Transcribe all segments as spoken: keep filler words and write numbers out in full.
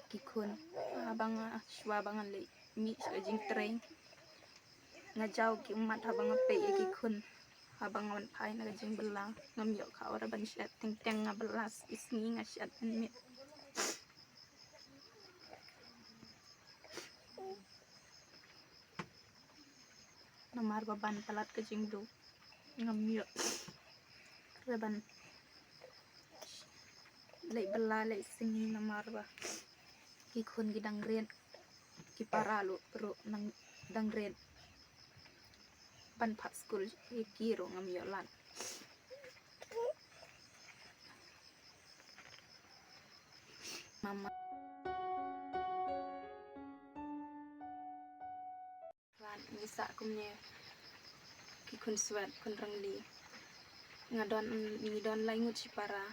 ki khun. Haba nga, shuwa ba ngan leit mih sha ka jingtrei, nga jaw ki ummat haba nga peit ïa ki khun. Haba nga wan phai na ka jingbylla, ngam ïoh khaw re ban shet. Teng teng nga bylla shi sngi, nga shet ban miet. Namar ba ban palat ka jingduk, ngam ïoh re ban leit bylla leit sngi, namar ba ki khun ki dang rit, ki para ruh, ruh dang rit. Ban phah skul ïa ki ruh ngam ïoh lad. Mama. Lad ngi sah kumne, ki khun Swet, khun Rangli. Nga don, ngi don lai ngut shipara.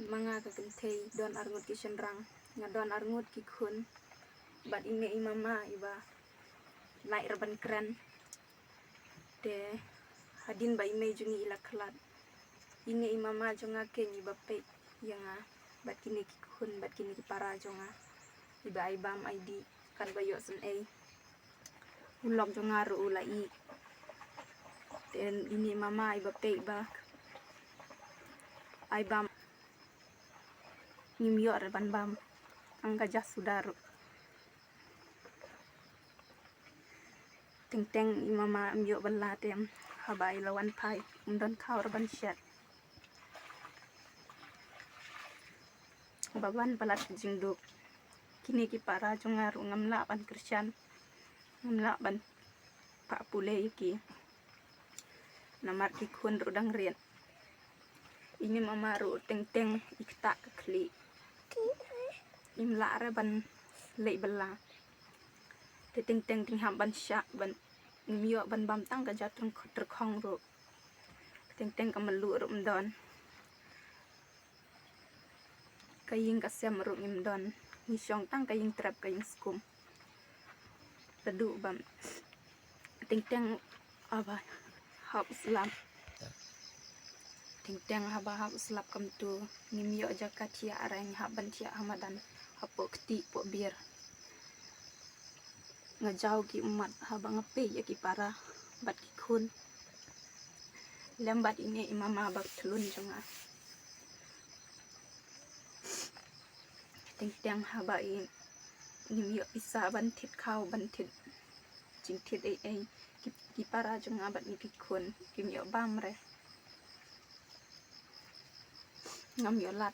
Ma nga ka kynthei, don ar ngut ki shynrang. Nga don ar ngut ki khun. Bad ine i mama iba lait re ban kren. Te hadien ba i mei jong ngi i la khlad, ine i mama jong nga keiñ iba peit ïa nga bad kine ki khun bad kine ki para jong nga, iba ai bam ai dih, kan ba ïoh sngewsih. U lok jong nga ruh u la ih. Te ine i mama iba peit ba ai bam, ngim ïoh re ban bam tang ka ja suda ruh. Teng teng i mama ym ïoh bylla te, haba i la wan phai ym don khaw re ban shet. Ba ban palat ka jingduk, kine ki para jong nga ruh ngam lah ban kyrshan, ngam lah ban phah pule ïa ki. Namar ki khun ruh dang rit. Ine i mama ruh teng teng i ktah ka khlieh. Im lah re ban leit bylla. Te teng teng te ngi hap ban shah, ban, ngim ïoh ban bam tang ka ja tyrkhong ruh. Teng teng ka mluh ruh ym don. Ka ïing ka sem ruh ngim don. Ngi shong tang ka ïing trep, ka ïing skum. Ladu bam. Teng teng haba hap slap. Teng teng haba hap slap kumtu, ngim ïoh jaka thiah, ngi hap ban thiah ha madan, hapoh ktieh poh biar. Nga jaw ki ummat haba nga peit ïa ki para bad ki khun, lem bad ine i mama ba khlun jong nga. Teng teng haba i ngim ïoh pisa ban thied khaw, ban thied jingthied ei ei, ki, ki para jong nga bad ine ki khun kim ïoh bam re. Ngam ïoh lad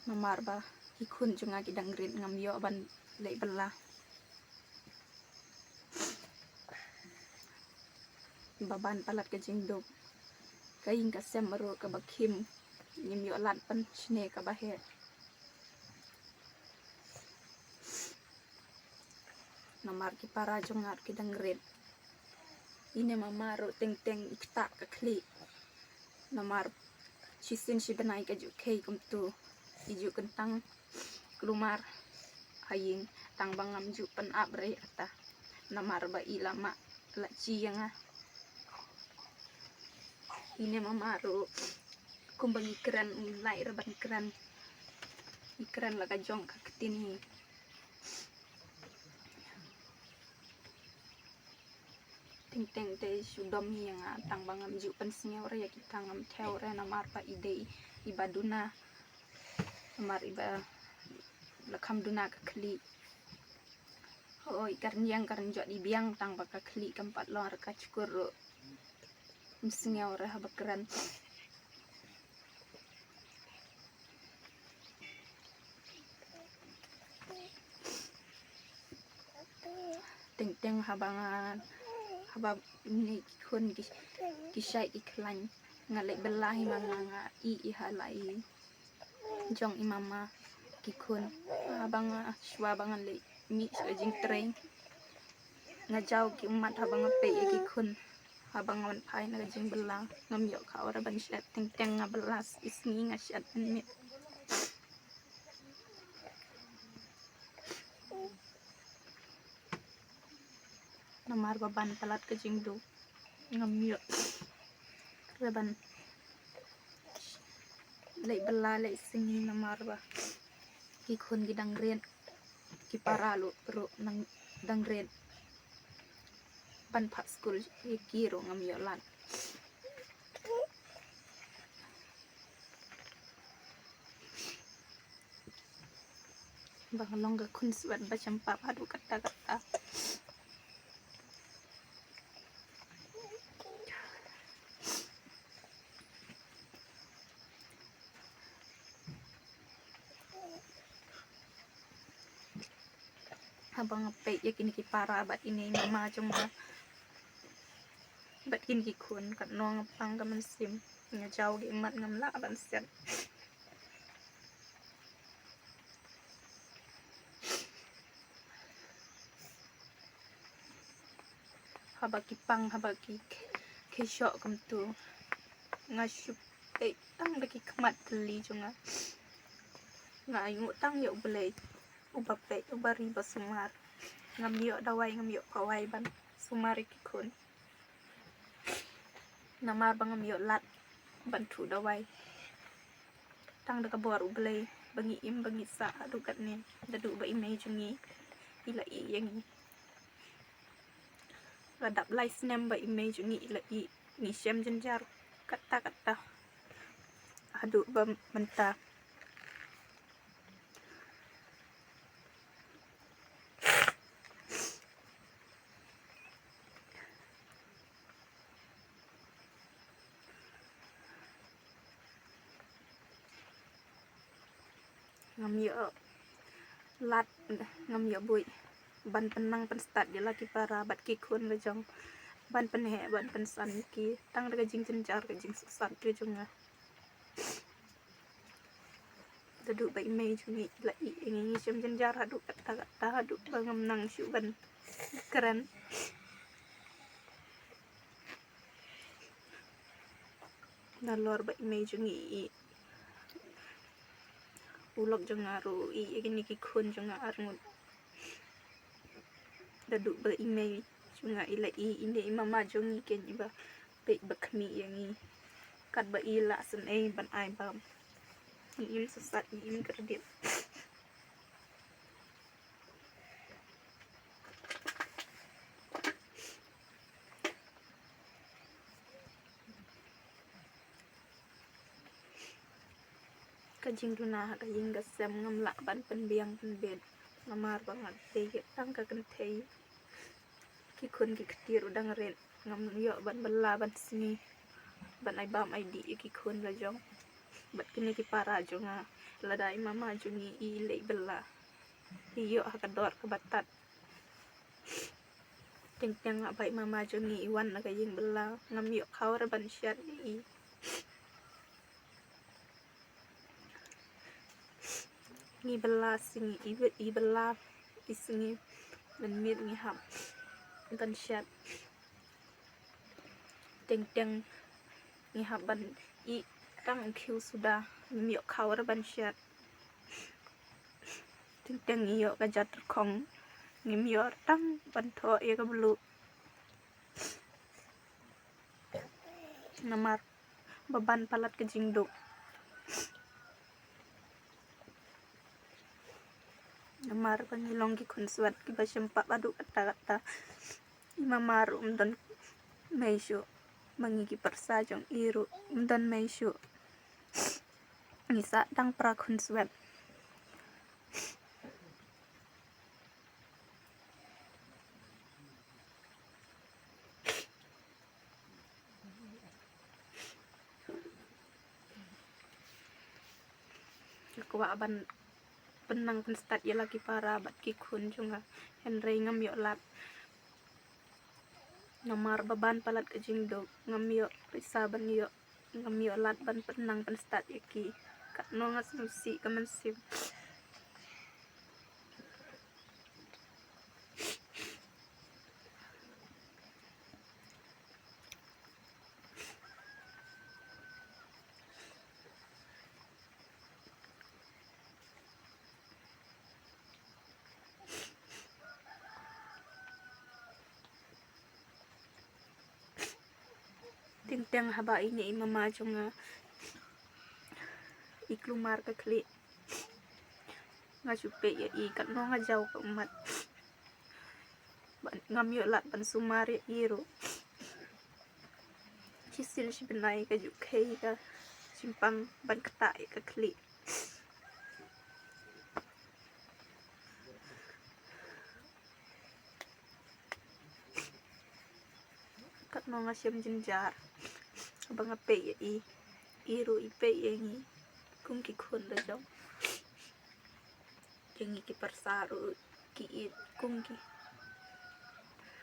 namar ba ki khun jong nga ki dang rit, ngam ïoh ban leit bylla. Ba ban palat ka jingduk, ka ïing ka sem ruh kaba khim, ngim ïoh lad ban shne kaba heh. Namar ki para jong nga ruh ki dang rit. Ine i mama ruh teng teng i ktah ka khlieh. Namar shisien shi bnai ka ju khie kumtu, i ju kyntang kulmar ha ïing, tang ba ngam ju pynap re ïa kata. Namar ba i la mad, la jia ïa nga. Ine i mama ruh kumba ngi kren, um lait re ban kren. I kren la ka jong ka ktien hi. Teng teng te shu dom hi ïa nga, tang ba ngam ju pynsngew re ïa kita, ngam thew re namar ba i dei iba duna. Namar iba la kham duna ka khlieh. Hooid, ka rynïeng ka rynjot i biang, tang ba ka khlieh kam pat long re ka shkor ruh. Ym sngew re haba kren. Teng teng haba nga, haba ine ki khun ki, ki shait ki khlaiñ, nga leit bylla hi ma nga, nga ïeh ïa la i jong i mama ki khun. Haba nga, shuwa ba ngan leit mih sha ka jingtrei, nga jaw ki ummat haba nga peit ïa ki khun. Haba nga wan phai na ka jingbylla, ngam ïoh khaw re ban shet, teng teng nga bylla shi sngi, nga shet ban miet. Namar ba ban palat ka jingduk, ngam ïoh re ban leit bylla leit sngi namar ba Ki khun ki dang rit, ki para ruh, ruh nang dang rit. Ban phah skul ïa ki ruh ngam ïoh lad. Ba nga long ka khun swet ba shempap haduh katta katta. Haba nga peit ïa kine ki para bad ine i mama jong nga bad kine ki khun, katno nga pang ka mynsiem. Nga jaw ki mat, ngam lah ban siat. Haba ki pang, haba ki, ki shoh kumtu, nga shu peit tang da ki khmat thylli jong nga. Nga ainguh tang ïa U Blei uba peit, uba ri, ba sumar. Ngam ïoh dawai, ngam ïoh pawai ban sumar ïa ki khun. Namar ba ngam ïoh lad ban thuh dawai. Tang da ka bor U Blei ba ngi im, ba ngi sah haduh katne, da duh ba i mei jong ngi i la ïeh ïa ngi. La dap lai snem ba i mei jong ngi i la ïeh, ngi shem jynjar katta katta haduh ba mynta. Ngam ïoh lad, ngam ïoh buh ban pynnang pynstad ïa la ki para bad ki khun la jong, ban pynheh, ban pynsan ïa ki tang da ka jingjynjar, ka jingsuhsat ka jong nga. Da duh ba i mei jong ngi i la ïeh ïa ngi, ngi shem jynjar haduh katta katta, haduh ba ngam nang shuh ban kren. Nalor ba i mei jong ngi i, u lok jong nga ruh i ïeh ïa kine ki khun jong nga arngut. Da duh ba i mei jong nga i la ïeh, ine i mama jong ngi keiñ iba peit, ba khmih ïa ngi. Katba i lah sngewbha ban ai bam. Ngi im suhsat, ngi im kyrdiat. Ka jingduna ha ka ïing ka sem ngam lah ban pynbiang pynbit. Namar ba nga dei tang ka kynthei. Ki khun ki kti ruh dang rit, ngam ïoh ban bylla ban sngi, ban ai bam ai dih ïa ki khun la jong. Bad kine ki para jong nga, lada i mama jong ngi i leh bylla, i ïoh ha ka dor kaba tad. Teng teng haba i mama jong ngi i wan na ka ïing bylla, ngam ïoh khaw ruh ban shet ïa i. Ngi bylla sngi, i by-, i bylla i sngi, mynmiet ngi hap ban shet. Teng teng ngi hap ban ïeh tang u khiew suda, ngim ïoh khaw ruh ban shet. Teng teng ngi ïoh ka jat rkhong, ngim ïoh tang ban thoh ïa ka bluh. Namar ba ban palat ka jingduk. Namar ba ngi long ki khun swet kiba shem pap haduh katta katta. I mama ruh um don mei shuh, ma ngi ki pyrsa jong i ruh um don mei shuh. Ngi sah tang para khun swet. Nga kwah ban pynnang pynstad ïa la ki para bad ki khun jong nga, hynrei ngam ïoh lad. Namar ba ban palat ka jingduk, ngam ïoh pisa ban ïoh, ngam ïoh lad ban pynnang pynstad ïa ki. Katno nga sngewsih ka mynsiem. Teng teng haba ine i mama jong nga i kulmar ka khlieh, Nga shu peit ïa i katno nga jaw ka ummat. Ban ngam ïoh lad ban sumar ïa i ruh. Shisien shi bnai ka ju khei ka shim pang ban ktah ïa ka khlieh. Katno nga shem jynjar ba nga peit ïa i. I ruh i peit ïa ngi kum ki khun da jong. Ïa ngi ki pyrsa ruh ki ïeit kum ki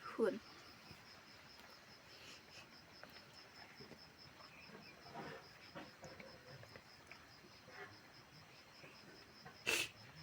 khun.